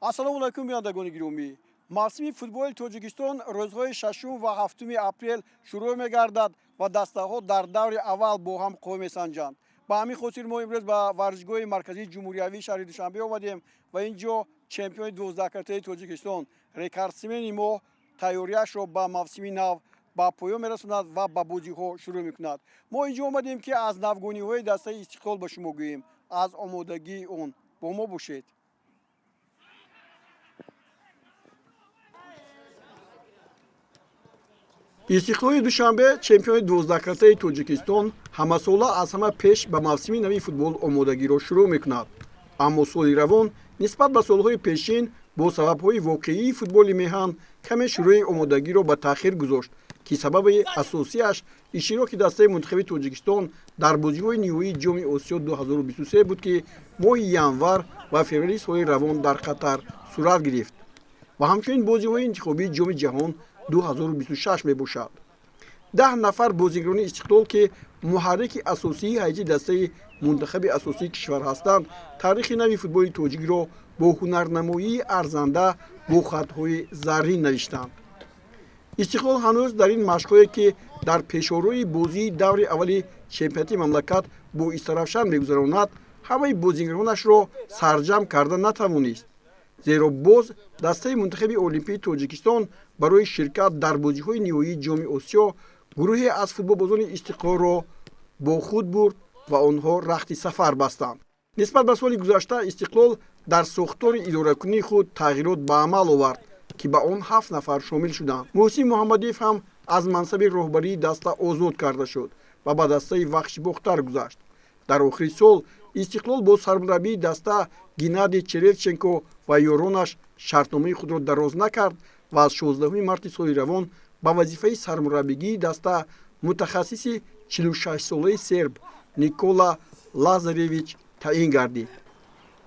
Ассалому алайкум, бинандагони гиромӣ. Мавсими футболи Тоҷикистон рӯзҳои шашум ва ҳафтуми апрел шурӯъ мегардад ва дастаҳо дар даври аввал бо ҳам қувва месанҷанд. Ба ҳамин хотир мо имрӯз ба варзишгоҳи марказии ҷумҳуриявии шаҳри Душанбе омадем ва ин ҷо чемпиони дувоздаҳкаратаи Тоҷикистон, рекордсмени мо, тайёрияшро ба мавсими нав ба поён мерасонад ва ба бозиҳо шурӯъ мекунад. Мо ин ҷо омадем, ки аз навгониҳои дастаи Истиқлол ба шумо гӯем, аз омодагии он. Бо мо бошед. Истиқлоли Душанбе, чемпиони дувоздаҳкаратаи Тоҷикистон, ҳамасола аз ҳама пеш ба мавсими нави футбол омодагиро шурӯъ мекунад. Аммо соли равон нисбат ба солҳои пешин бо сабабҳои воқеии футболи меҳан каме шурӯи омодагиро ба таъхир гузошт, ки сабаби асосиаш иштироки дастаи мунтахаби Тоҷикистон дар бозиҳои ниҳоии Ҷоми Осиё 2023 буд, ки моҳи январ ва феврали соли равон дар Қатар сурат гирифт, ва ҳамчунин бозиҳои интихобии Ҷоми ҷаҳон 2026 мебошад. 10 нафар бозигарони Истиқлол, ки муҳаррики асосии ҳайати дастаи мунтахаби асосии кишвар ҳастанд, таърихи нави футболи тоҷикро бо ҳунарнамоии арзанда бо хатҳои заррин навиштанд. Истиқлол ҳанӯз дар ин машқҳое, ки дар пешорои бозии даври аввали чемпионати мамлакат бо Истаравшан мегузаронад, ҳамаи бозигаронашро сарҷамъ карда натавонист, зеро боз дастаи мунтахаби олимпии Тоҷикистон барои ширкат дар бозиҳои ниҳоии Ҷоми Осиё гурӯҳе аз футболбозони Истиқлолро бо худ бурд ва онҳо рахти сафар бастанд. Нисбат ба соли гузашта Истиқлол дар сохтори идоракунии худ тағйирот ба амал овард, ки ба он ҳафт нафар шомил шуданд. Муҳсин Муҳаммадиев ҳам аз мансаби роҳбарии даста озод карда шуд ва ба дастаи Вахши Бохтар гузашт. Дар охири сол Истиқлол бо сармураббии даста Геннадий Черевченко ва ёронаш шартномаи худро дароз накард ва аз 16 марти соли равон ба вазифаи сармураббигии даста мутахассиси 46-солаи серб Никола Лазаревич таъин гардид.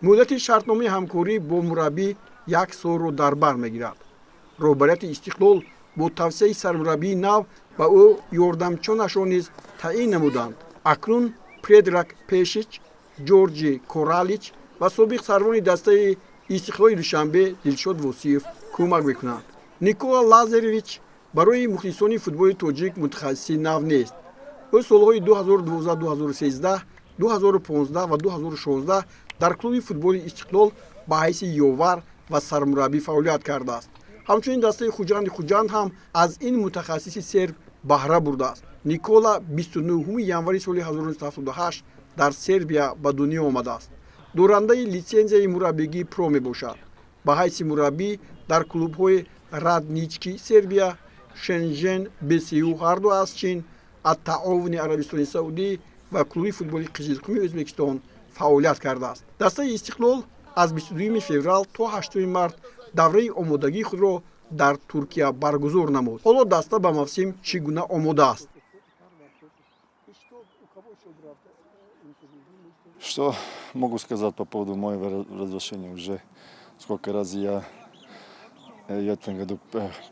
Муҳлати шартномаи ҳамкорӣ бо мураббӣ як солро дар бар мегирад. Роҳбарияти Истиқлол бо тавсияи сармураббии нав ба ӯ ёрдамчонашро низ таъин намуданд. Акнун Предрак Пешич, Ҷорҷи Коралич ва собиқ сарвони дастаи Истиқлоли Душанбе Дилшод Восиев кӯмак мекунанд. Никола Лазаревич барои мухлисони футболи тоҷик мутахассиси нав нест. Ӯ солҳои 2012, 2013, 2015 ва 2016 дар клуби футболи Истиқлол ба ҳайси ёвар ва сармураббӣ фаъолият кардааст. Ҳамчунин дастаи Хуҷанди Хуҷанд ҳам аз ин мутахассиси серб баҳра бурдааст. Никола 29 январи соли 1978 дар Сербия ба дунё омадааст. Дорандаи литсензияи мураббигии про мебошад. Ба ҳайси мураббӣ дар клубҳои Раднички Сербия, Шенжен БСЮ, ҳарду аз Чин, Аттаовуни Арабистони Саудӣ ва клуби футболи Қизилқуми Ӯзбекистон фаъолият кардааст. Дастаи Истиқлол аз 22 феврал то 8 март давраи омодагии худро дар Туркия баргузор намуд. Ҳоло даста ба мавсим чӣ гуна омода аст? Что могу сказать по поводу моего возвращения? Уже сколько раз я в этом году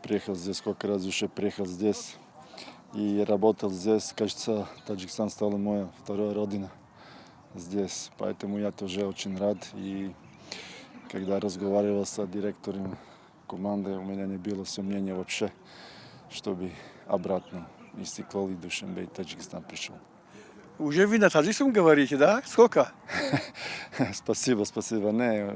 приехал здесь, сколько раз уже приехал здесь и работал здесь. Кажется, Таджикистан стал моя вторая родина здесь. Поэтому я тоже очень рад. И когда разговаривал с директором команды, у меня не было сомнения вообще, чтобы обратно Истиклол и Душанбе и Таджикистан пришел. Уже вы на таджикском говорите, да? Сколько? Спасибо, спасибо. Не,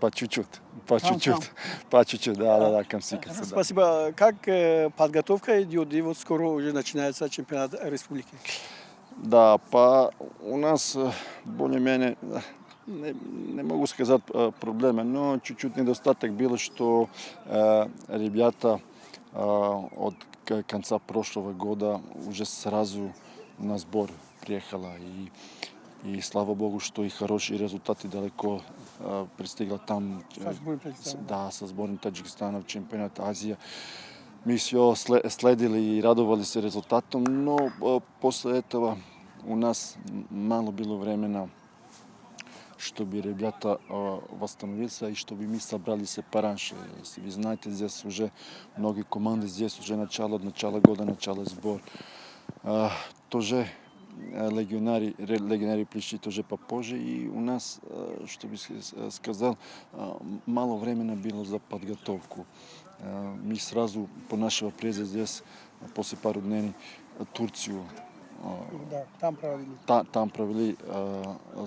по чуть-чуть, по чуть-чуть, по чуть-чуть, да, комсика. Спасибо. Как подготовка идет? И вот скоро уже начинается чемпионат республики. Да, у нас более-менее, не могу сказать проблемы, но чуть-чуть недостаток было, что ребята от конца прошлого года уже сразу на сбор приехала. И слава богу, что и хорошие результаты далеко пристигла там. Со сборной Таджикистана. Да, со сборной Таджикистана в чемпионат Азии. Мы все следили и радовались результатам, но после этого у нас мало было времени, чтобы ребята восстановиться и чтобы мы собрались пораньше. Если вы знаете, здесь уже многие команды, здесь уже начало, от начала года, начало сбор. Тоже Легионеры пришли тоже попозже, и у нас, чтобы сказал, мало времени было за подготовку. Мы сразу по нашего приезда здесь, после пару дней, Турцию. Да, там провели. Там провели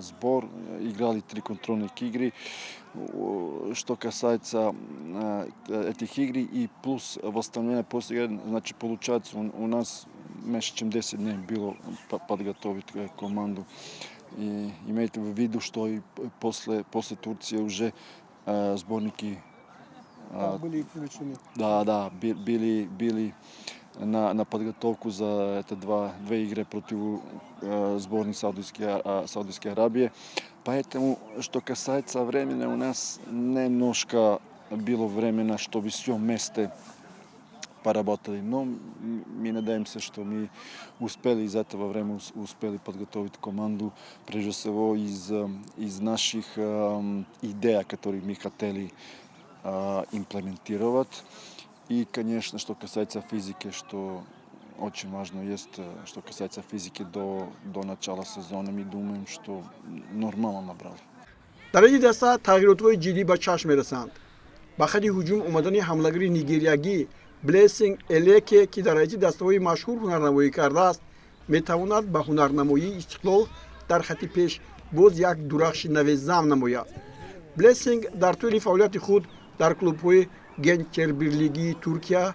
сбор, играли 3 контрольных игры. Что касается этих игр и плюс восстановление после игры, значит, получается, у нас меньше чем 10 дней было подготовить команду. И имейте в виду, что и после Турции уже сборники были включены. Да, были на подготовку за это две игры против сборной Саудовской Аравии. Поэтому, что касается времени, у нас немножко было времени, чтобы все вместе поработали. Но мы надеемся, что мы успели из этого времени успели подготовить команду, прежде всего из наших идей, которые мы хотели имплементировать. И, конечно, что касается физики, что очень важно есть, что касается физики до начала сезона, мы думаем, что нормально набрали. Дар ин даста тағйиротҳои ҷиддӣ ба чашм мерасанд. Ба хати ҳуҷум омадани ҳамлагари нигериягӣ Блессинг Элеке, ки дар ҳайати дастаҳои машҳур ҳунарнамоӣ кардааст, метавонад ба ҳунарнамоии Истиқлол дар хати пеш боз як дурахши навезам намояд. Блессинг дар тӯли фаъолияти худ дар клубҳои Генчербирлигии Туркия,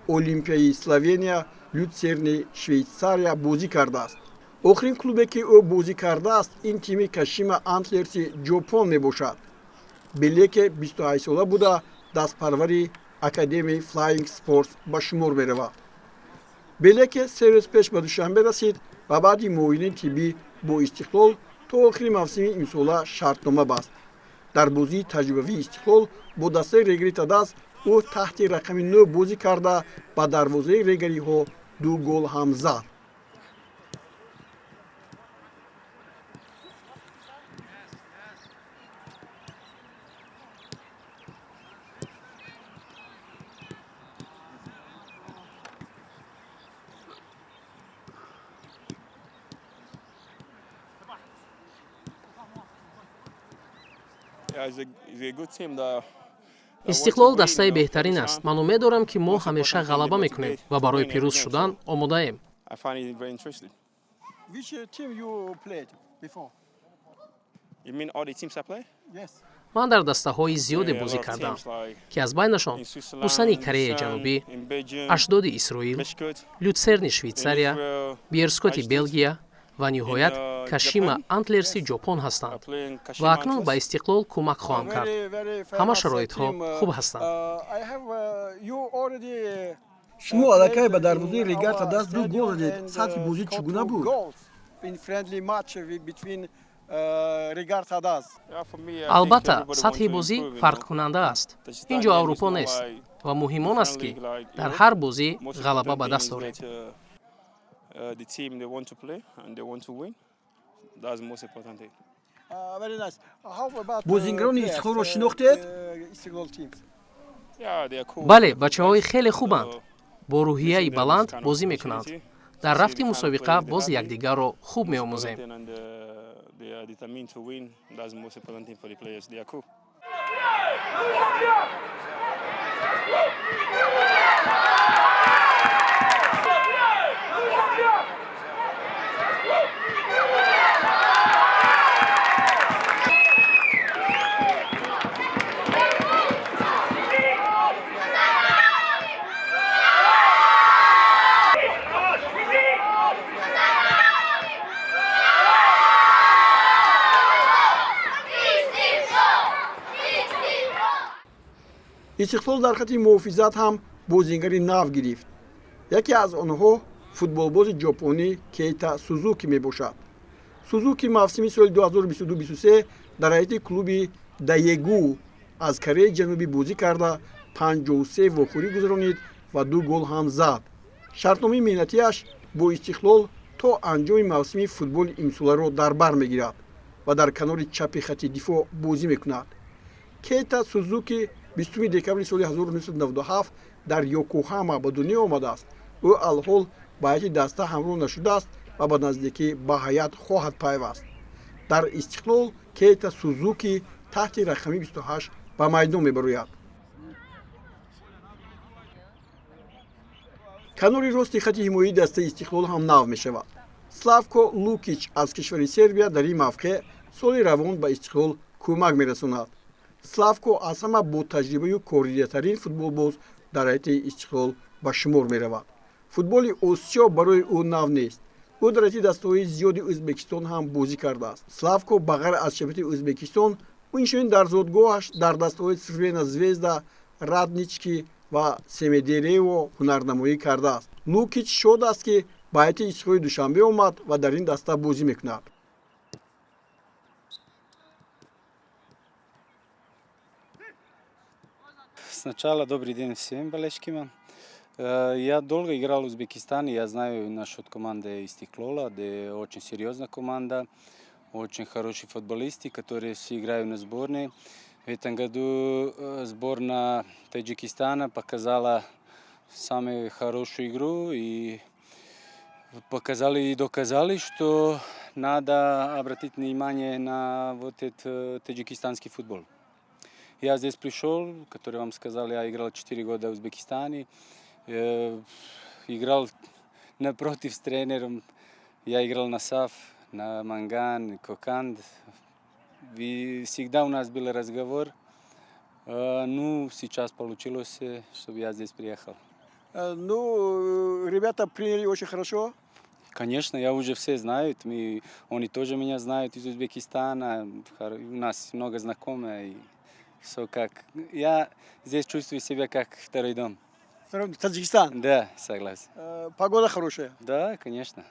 Олимпияи Словения, Люцерни Швейтсария бозӣ кардааст. Охирин клубе, ки ӯ бозӣ кардааст, ин тими Кашима Антлерси Ҷопон мебошад. Белеке 28сола буда, дастпарвари Академияи Флайинг Спортс ба шумор меравад. Белеке 3 рӯз пеш ба Душанбе расид ва баъди муоинаи тиббӣ бо Истиқлол то охири мавсими имсола шартнома баст. Дар бозии таҷрибавии Истиқлол бо дастаи Регари Тадас ӯ таҳти рақами 9 бозӣ карда, ба дарвозаи регариҳо 2 гол ҳам зад. Истиқлол дастаи беҳтарин аст. Ман умед дорам, ки мо ҳамеша ғалаба мекунем ва барои пирӯз шудан омодаем. Ман дар дастаҳои зиёде бозӣ кардам, ки аз байнашон Бусани Кореяи Ҷанубӣ, Ашдоди Исроил, Люцерни Швейтсария, Биерскоти Белгия ва ниҳоят Кашима Антлерси Ҷопон ҳастанд. Ва акнун ба Истиқлол кӯмак хоҳам кард. Ҳама шароитҳо хуб ҳастанд. Шумо аллакай ба дарвозаи Регар Тадас 2 гол задед. Сатҳи бозӣ чӣ гуна буд? Албатта, сатҳи бозӣ фарқкунанда аст. Ин ҷо Аврупо нест ва муҳим он аст, ки дар ҳар бозӣ ғалаба ба даст орем. Бозингарони Истиқлолро шинохтед? Бале, бачаҳои хеле хубанд. Бо рӯҳияи баланд бозӣ мекунанд. Дар рафти мусобиқа боз якдигарро хуб меомӯзем. Истиқлол дар хати муҳофизат ҳам бозингари нав гирифт. Яке аз онҳо футболбози ҷопонӣ Кейта Сузуки мебошад. Сузуки мавсими соли 2022-23 дар ҳайати клуби Даегу аз Кореяи Ҷанубӣ бозӣ карда, 53 вохӯрӣ гузаронид ва 2 гол ҳам зад. Шартномаи меҳнатиаш бо Истиқлол то анҷоми мавсими футболи имсоларо дар бар мегирад ва дар канори чапи хати дифоъ бозӣ мекунад. Кейта Сузуки 20 декабри соли 1997 дар Йокохама ба дунё омадааст. Ӯ алҳол ба ҳайати даста ҳамроҳ нашудааст, ва ба наздикӣ ба ҳайат хоҳад пайваст. Дар Истиқлол Кейта Сузуки таҳти рақами 28 ба майдон мебарояд. Канори рости хати ҳимоии дастаи Истиқлол ҳам нав мешавад. Славко Лукич аз кишвари Сербия дар ин мавқеъ соли равон ба Истиқлол кӯмак мерасонад. Славко аз ҳама ботаҷрибаю кордидатарин футболбоз дар ҳайати Истиқлол ба шумор меравад. Футболи Осиё барои ӯ нав нест. Ӯ дар ҳайати дастаҳои зиёди Ӯзбекистон ҳам бозӣ кардааст. Славко ба ғайр аз чемпионати Ӯзбекистон, инчунин дар зодгоҳаш дар дастаҳои Црвена Звезда, Раднички ва Семедерево ҳунарнамоӣ кардааст. Лукич шод аст, ки ба ҳайати Истиқлоли Душанбе омад ва дар ин даста бозӣ мекунад. Сначала добрый день всем болельщикам. Я долго играл в Узбекистане, я знаю насчет команды Истиклола, где очень серьезная команда, очень хорошие футболисты, которые все играют на сборной. В этом году сборная Таджикистана показала самую хорошую игру и показали и доказали, что надо обратить внимание на вот этот таджикистанский футбол. Я здесь пришел, который вам сказал, я играл 4 года в Узбекистане, играл напротив с тренером, я играл на САФ, на Манган, Коканд. И всегда у нас был разговор. Ну, сейчас получилось, чтобы я здесь приехал. Ну, ребята приняли очень хорошо? Конечно, я уже все знают, они тоже меня знают из Узбекистана, у нас много знакомых. И все как. Я здесь чувствую себя как второй дом. Второй дом, Таджикистан? Да, согласен. Погода хорошая? Да, конечно.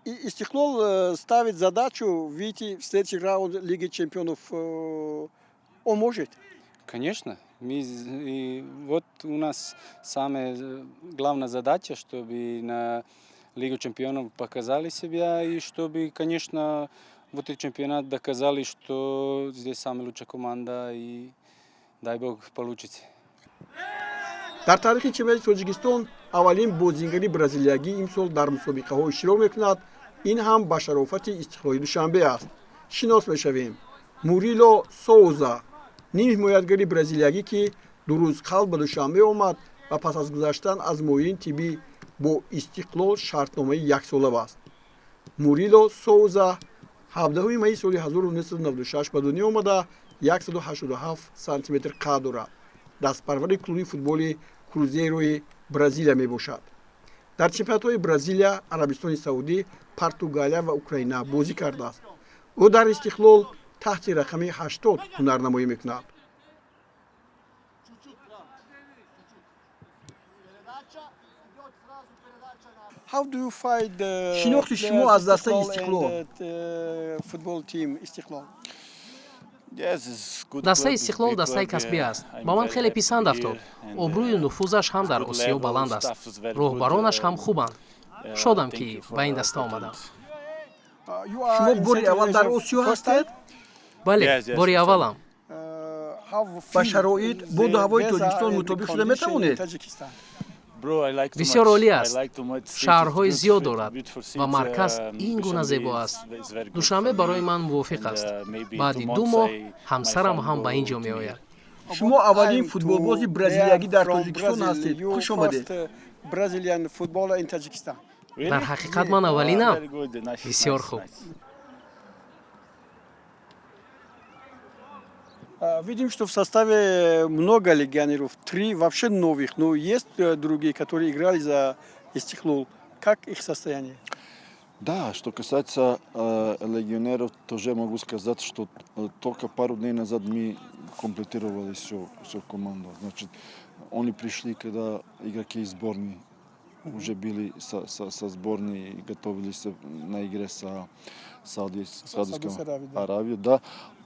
Истиклол ставит задачу выйти в следующий раунд Лиги чемпионов. Он может? Конечно. И вот у нас самая главная задача, чтобы на Лигу чемпионов показали себя и чтобы, конечно, вот этот чемпионат доказали, что здесь самая лучшая команда и дай бог получится. Дар тарихи чемпионати Тоҷикистон аввалин бозингари бразилиягӣ имсол дар мусобиқаҳо иштирок мекунад. Ин ҳам ба шарофати Истиқлоли Душанбе аст. Шинос мешавем. Мурило Соуза, ним ҳимоятгари бразилиягӣ, ки 2 рӯз қабл ба Душанбе омад ва пас аз гузаштан аз муоини тиббӣ бо Истиқлол шартномаи яксола баст. Мурило Соуза 17 майи соли 1996 ба дунё омада, 187 сантиметр қад дорад. Дастпарвари клуби футболи Крузейрои Бразилия мебошад. Дар чемпионатҳои Бразилия, Арабистони Саудӣ, Португалия ва Украина бозӣ кардааст. Ӯ дар Истиқлол таҳти рақами 80 ҳунарнамоӣ мекунад. Шинохти шумо аз дастаи Истиқлол? Дастаи Истиқлол дастаи касбӣ аст. Ба ман хеле писанд афтод. Обрӯю нуфузаш ҳам дар Осиё баланд аст. Роҳбаронаш ҳам хубанд. Шодам, ки ба ин даста омадам. Шумо бори аввал дар Осиё ҳастед? Бале, бори аввалам. Ба шароит, боду ҳавои Тоҷикистон мутобиқ шуда метавонед? Бисёр олӣ аст. Шаҳрҳои зиёд дорад ва марказ ин гуна зебо аст. Душанбе барои ман мувофиқ аст. Баъди 2 моҳ ҳамсарам ҳам ба ин ҷо меояд. Шумо аввалин футболбози бразилиягӣ дар Тоҷикистон ҳастед. Хуш омадед. Дар ҳақиқат ман аввалинам? Бисёр хуб. Видим, что в составе много легионеров, 3 вообще новых, но есть другие, которые играли за Истиклол. Как их состояние? Да, что касается легионеров, тоже могу сказать, что только пару дней назад мы комплектировали всю команду. Значит, они пришли, когда игроки из сборной уже были со сборной и готовились на игре со Саудовской Аравией. Да.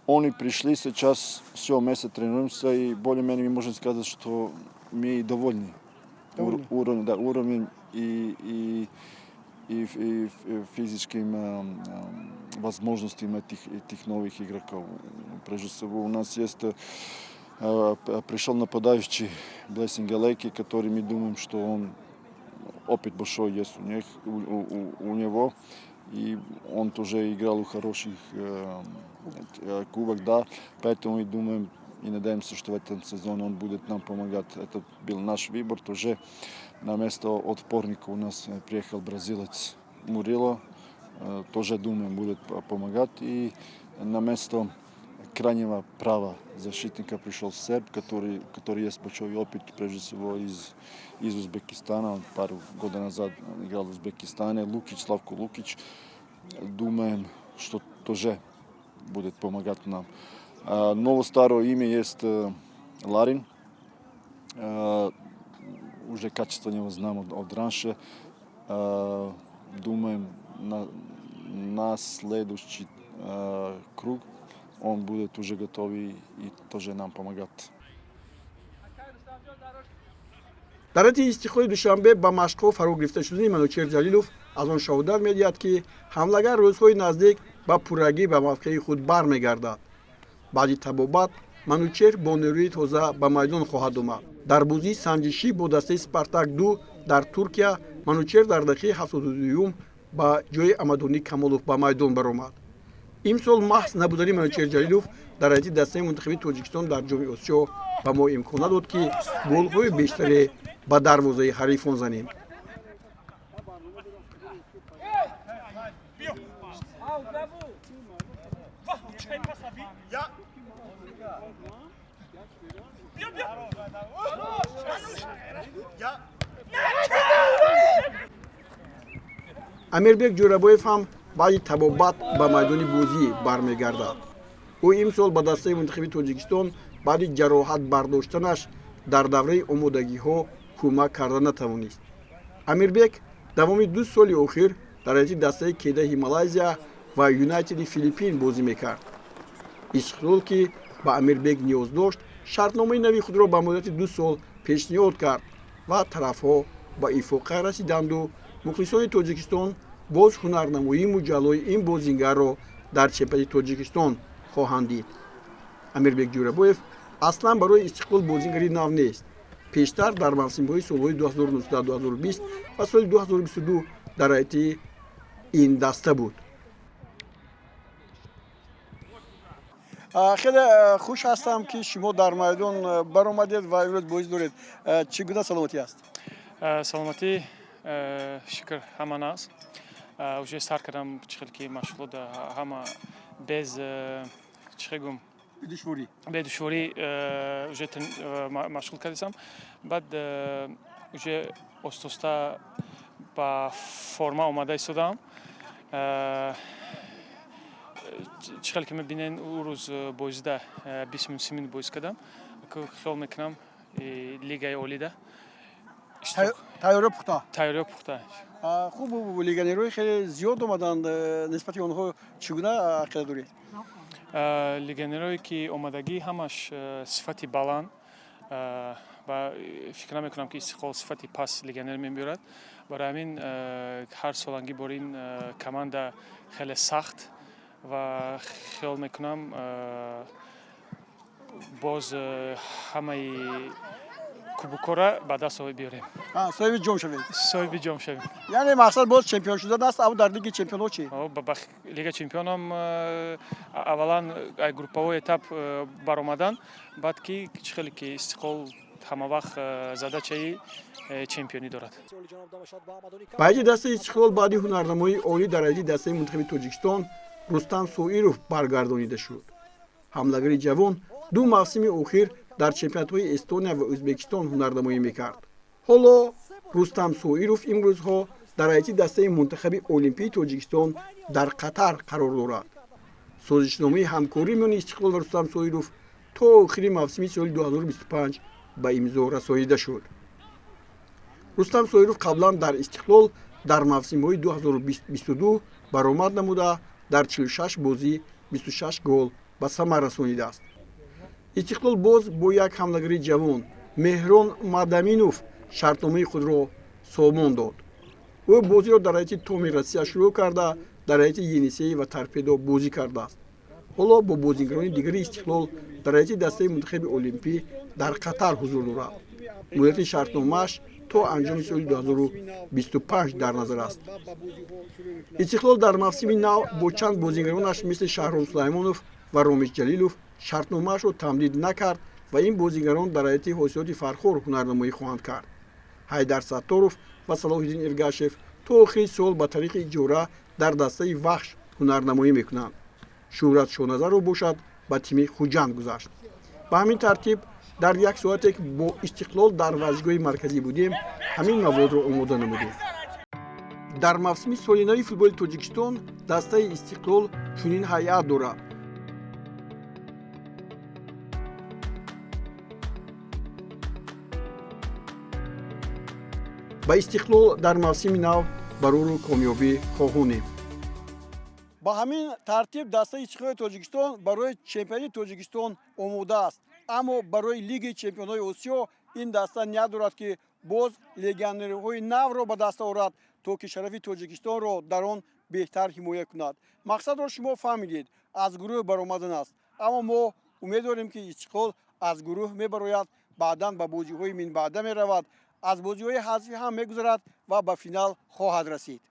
Они пришли сейчас, все, месяц тренируемся, и более-менее мы можем сказать, что мы довольны. Уровень, да, уровень и физическим возможностям этих новых игроков. Прежде всего, у нас есть пришел нападающий Блессинг Алеки, который мы думаем, что он Опыт большой есть у них, у него. И он тоже играл у хороших кубок, да. Поэтому и думаем и надеемся, что в этом сезоне он будет нам помогать. Это был наш выбор тоже. На место отпорника у нас приехал бразилец Мурило. Тоже, думаем, будет помогать. И на место крайнего права защитника пришел серб, который есть большой опыт, прежде всего из Узбекистана. Он пару года назад играл в Узбекистане. Лукич, Славко Лукич. Думаем, что тоже будет помогать нам. Ново старое имя есть Ларин. Уже качество него знаем от раньше. Думаем, на следующий круг он будет уже готов и тоже нам помогать. Дар ҳайати Истиқлоли Душанбе ба машқҳо фаро гирифта шудани Манучеҳр Ҷалилов аз он шаҳодат медиҳад, ки ҳамлагар рӯзҳои наздик ба пуррагӣ ба мавқеи худ бармегардад. Баъди табобат Манучеҳр бо нерӯи тоза ба майдон хоҳад омад. Дар бозии санҷишӣ бо дастаи Спартак 2 дар Туркия Манучеҳр дар дақиқаи 72-юм ба ҷои Амадонӣ Камолов ба майдон баромад. Имсол маҳз набудани Манучеҳр Ҷалилов дар ҳайати дастаи мунтахаби Тоҷикистон дар Ҷоми Осиё ба мо имкон надод, ки голҳои бештаре ба дарвозаи ҳарифон занем. Амирбек Ҷӯрабоев ҳам баъди табобат ба майдони бозӣ бармегардад. Ӯ имсол ба дастаи мунтахаби Тоҷикистон баъди ҷароҳат бардоштанаш дар давраи омодагиҳо кӯмак карда натавонист. Амирбек давоми 2 соли охир дар ҳайати дастаи Кедаҳи Малайзия ва Юнайтеди Филиппин бозӣ мекард. Истиқлол, ки ба Амирбек ниёз дошт, шартномаи нави худро ба муддати 2 сол пешниҳод кард ва тарафҳо ба ифоқа расиданду мухлисони Тоҷикистон боз ҳунарнамоии муҷаллои ин бозингарро дар чемпионати Тоҷикистон хоҳанд дид. Амирбек Ҷӯрабоев аслан барои Истиқлол бозингари нав нест. Пештар дар мавсимҳои солҳои 2019-2020 ва соли 2022 дар ҳайати ин даста буд. Хеле хуш ҳастам, ки шумо дар майдон баромадед ва имрӯз бозӣ доред. Чӣ гуна саломатӣ аст? Саломатӣ, шукр, ҳама нас. Уже сар кардам, чӣ хел ки машғулот ҳама без чӣ хел гум бедушворӣ уже машғул кардисам. Баъд уже оста-оста ба форма омада истодам. Чӣ хел ки мебинен, ӯ рӯз бозида 20 минут 30 минут бозӣ кардам. Хиёл мекунам, лигаи олида тайёриҳо пухта. Тайёриҳо пухта. Хуб, легионерҳои хеле зиёд омаданд. Нисбати онҳо чӣ гуна ақида доред? Легионерҳое ки омадагӣ, ҳамаш сифати баланд ва фикр намекунам, ки Истиқлол сифати паст легионер мебиёрад. Барои ҳамин ҳар солангӣ бор ин команда хеле сахт ва хиёл мекунам, боз ҳамаи кубокҳоро ба даст биёрем. Соҳиби ҷом шавем. Соҳиби ҷом шавем. Яъне мақсад боз чемпион шудан аст, аммо дар лигаи чемпионҳо чӣ? Лига чемпионам аввалан групповой этап баромадан, баъд ки чӣ хеле ки Истиқлол ҳама вақт задачаи чемпионӣ дорад. Ба ҳайати дастаи Истиқлол баъди ҳунарнамоии олӣ дар ҳайати дастаи мунтахаби Тоҷикистон Рустам Соиров баргардонида шуд. Ҳамлагари ҷавон 2 мавсими охир дар чемпионатҳои Эстония ва Ӯзбекистон ҳунарнамоӣ мекард. Ҳоло Рустам Соиров имрӯзҳо дар ҳайати дастаи мунтахаби Олимпии Тоҷикистон дар Қатар қарор дорад. Созишномаи ҳамкорӣ миёни Истиқлол ва Рустам Соиров то охири мавсими соли 2025 ба имзо расонида шуд. Рустам Соиров қаблан дар Истиқлол дар мавсимҳои 2020-22 баромад намуда, дар 46 бозӣ 26 гол ба самар расонидааст. Истиқлол боз бо як ҳамлагари ҷавон Меҳрон Мадаминов шартномаи худро сомон дод. Ӯ бозиро дар ҳайати Томи Россия шурӯъ карда, дар ҳайати Енисей ва Торпедо бозӣ кардааст. Ҳоло бо бозингарони дигари Истиқлол дар ҳайати дастаи мунтахаби Олимпӣ дар Қатар ҳузур дорад. Муддати шартномааш То анҷоми соли 2025 дар назар аст. Истиқлол дар мавсими нав бо чанд бозигаронаш, мисли Шаҳром Сулаймонов ва Ромиш Ҷалилов, шартномаашро тамдид накард ва ин бозигарон дар ҳайати Ҳосилоти Фархор ҳунарнамоӣ хоҳанд кард. Ҳайдар Сатторов ва Салоҳиддин Иргашев то охири сол ба тариқи иҷора дар дастаи Вахш ҳунарнамоӣ мекунанд. Шӯҳрат Шоназаров бошад, ба тими Хуҷанд гузашт. Ба ҳамин тартиб, дар як соате ки бо Истиқлол дар варзишгоҳи марказӣ будем, ҳамин маводро омода намудем. Дар мавсими соли нави футболи Тоҷикистон дастаи Истиқлол чунин ҳайат дорад. Ба Истиқлол дар мавсими нав барору комёбӣ хоҳонем. Ба ҳамин тартиб, дастаи Истиқлоли Тоҷикистон барои чемпионати Тоҷикистон омода аст, аммо барои Лигаи чемпионҳои Осиё ин даста ният дорад, ки боз легионерҳои навро ба даст орад, то ки шарафи Тоҷикистонро дар он беҳтар ҳимоя кунад. Мақсадро шумо фаҳмидед, аз гурӯҳ баромадан аст, аммо мо умед дорем, ки Истиқлол аз гурӯҳ мебарояд, баъдан ба бозиҳои минбаъда меравад, аз бозиҳои ҳазфӣ ҳам мегузарад ва ба финал хоҳад расид.